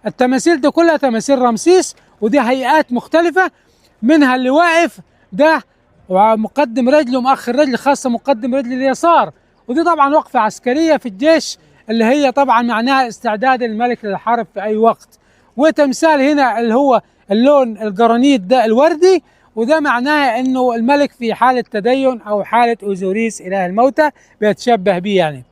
التماثيل دي كلها تماثيل رمسيس، ودي هيئات مختلفة، منها اللي واقف ده ومقدم رجله ومؤخر رجل، خاصة مقدم رجل اليسار، ودي طبعا وقفة عسكرية في الجيش اللي هي طبعا معناها استعداد الملك للحرب في أي وقت. وتمثال هنا اللي هو اللون الجرانيت ده الوردي، وده معناه انه الملك في حالة تدين او حالة اوزوريس اله الموتى بيتشبه بيه يعني.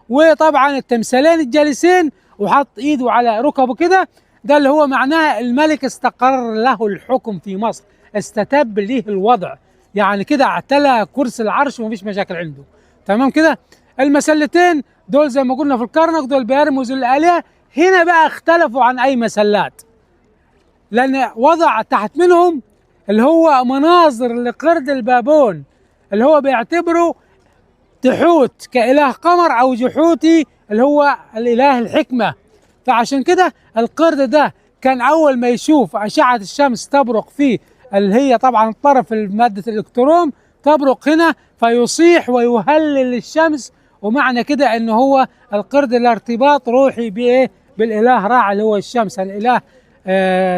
وطبعا التمثالين الجالسين وحط ايده على ركبه كده، ده اللي هو معناه الملك استقر له الحكم في مصر، استتب ليه الوضع، يعني كده اعتلى كرسي العرش ومفيش مشاكل عنده. تمام كده. المسلتين دول زي ما قلنا في الكرنك دول بيرمزوا للآلهة. هنا بقى اختلفوا عن اي مسلات، لان وضع تحت منهم اللي هو مناظر لقرد البابون اللي هو بيعتبره تحوت كإله قمر أو جحوتي اللي هو الإله الحكمة. فعشان كده القرد ده كان أول ما يشوف أشعة الشمس تبرق فيه اللي هي طبعا طرف مادة الإلكتروم تبرق هنا، فيصيح ويهلل الشمس، ومعنى كده إنه هو القرد الارتباط روحي بإيه؟ بالإله راع اللي هو الشمس، الإله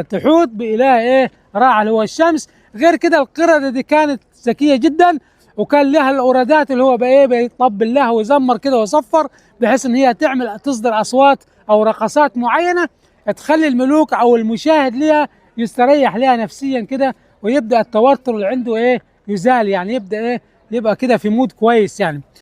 تحوت بإله إيه؟ راع اللي هو الشمس. غير كده القردة دي كانت ذكية جدا، وكان لها الأورادات اللي هو بإيه؟ بيطبل لها ويزمر كده ويصفر، بحيث إن هي تعمل تصدر أصوات أو رقصات معينة تخلي الملوك أو المشاهد لها يستريح لها نفسيا كده، ويبدأ التوتر اللي عنده إيه؟ يزال، يعني يبدأ إيه؟ يبقى كده في mood كويس يعني.